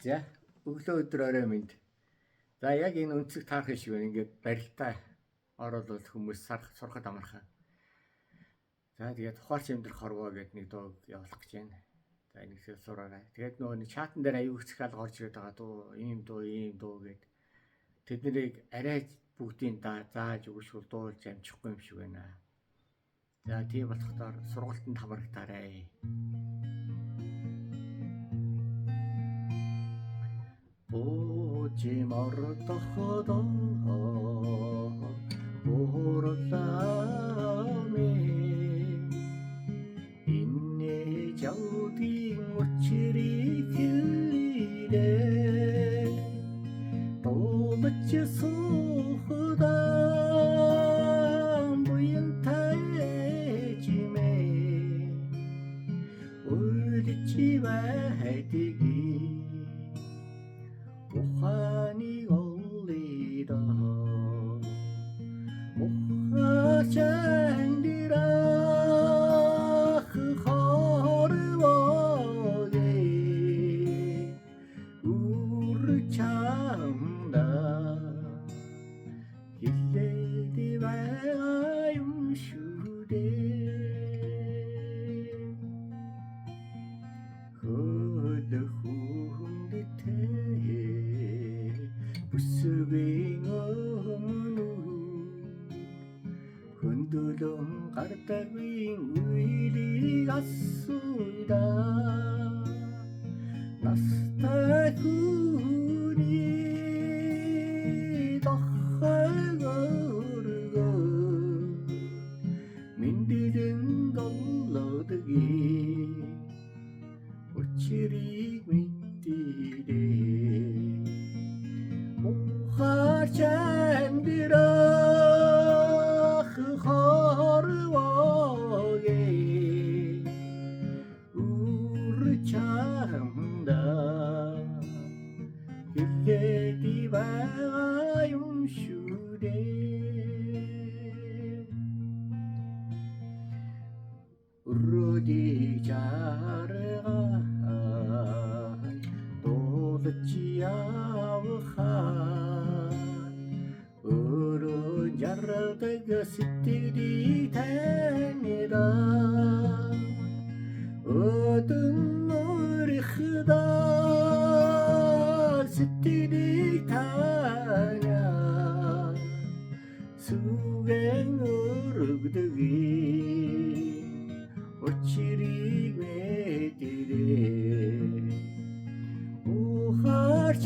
За, өглөө, өдөр, орой минь. За, яг энэ өнцөг таарах шиг байна. Ингээд барилтаа оруулал хүмүүс сарах сурахад амархан. За, тэгээд "Ухаарч амьдрах хорвоо" гэдэг нэг дууг явуулах гэж байна. За, энийг сураарай. Тэгээд нөгөө нэг чатан дээр аюу зохиол орж ирээд байгаа дуу, ийм дуу, ийм дуу гэд. Тэд нарыг арай бүгдийг зааж өгшүүл дуулж амжихгүй юм шиг байна. За, тийм болохоор сургалтанд хамрагдаарай. Буужим ордохдоо буурлаа, иннэ жаудын учрыг хэллээ. Дуулж суухдан буянтай чимээ уйлж байдгийг ухааныг олъё. Ухаарч амьдрах хорвоо үр чамда хэлээд байгаа юм шүү дээ. Хөл хүндтэй бүсгийн өмнө хөндлөн гардаггүй үеийг асууя. Настай хүний дохой өргөө мэндэлэн голлодгийг учрыг мэдэрээ. Ухаарч амьдрах хорвоо үр чамда хэлээд байгаа юм шүү дээ. Өрөөдийг жаргай дуулж явхаа өөрөө жаргадаг сэтгэлийг танида. Өдөн нүрхда сэтгэлийг таня сүгэн өргөдөг учрыг мэдэрээ. Ухаарч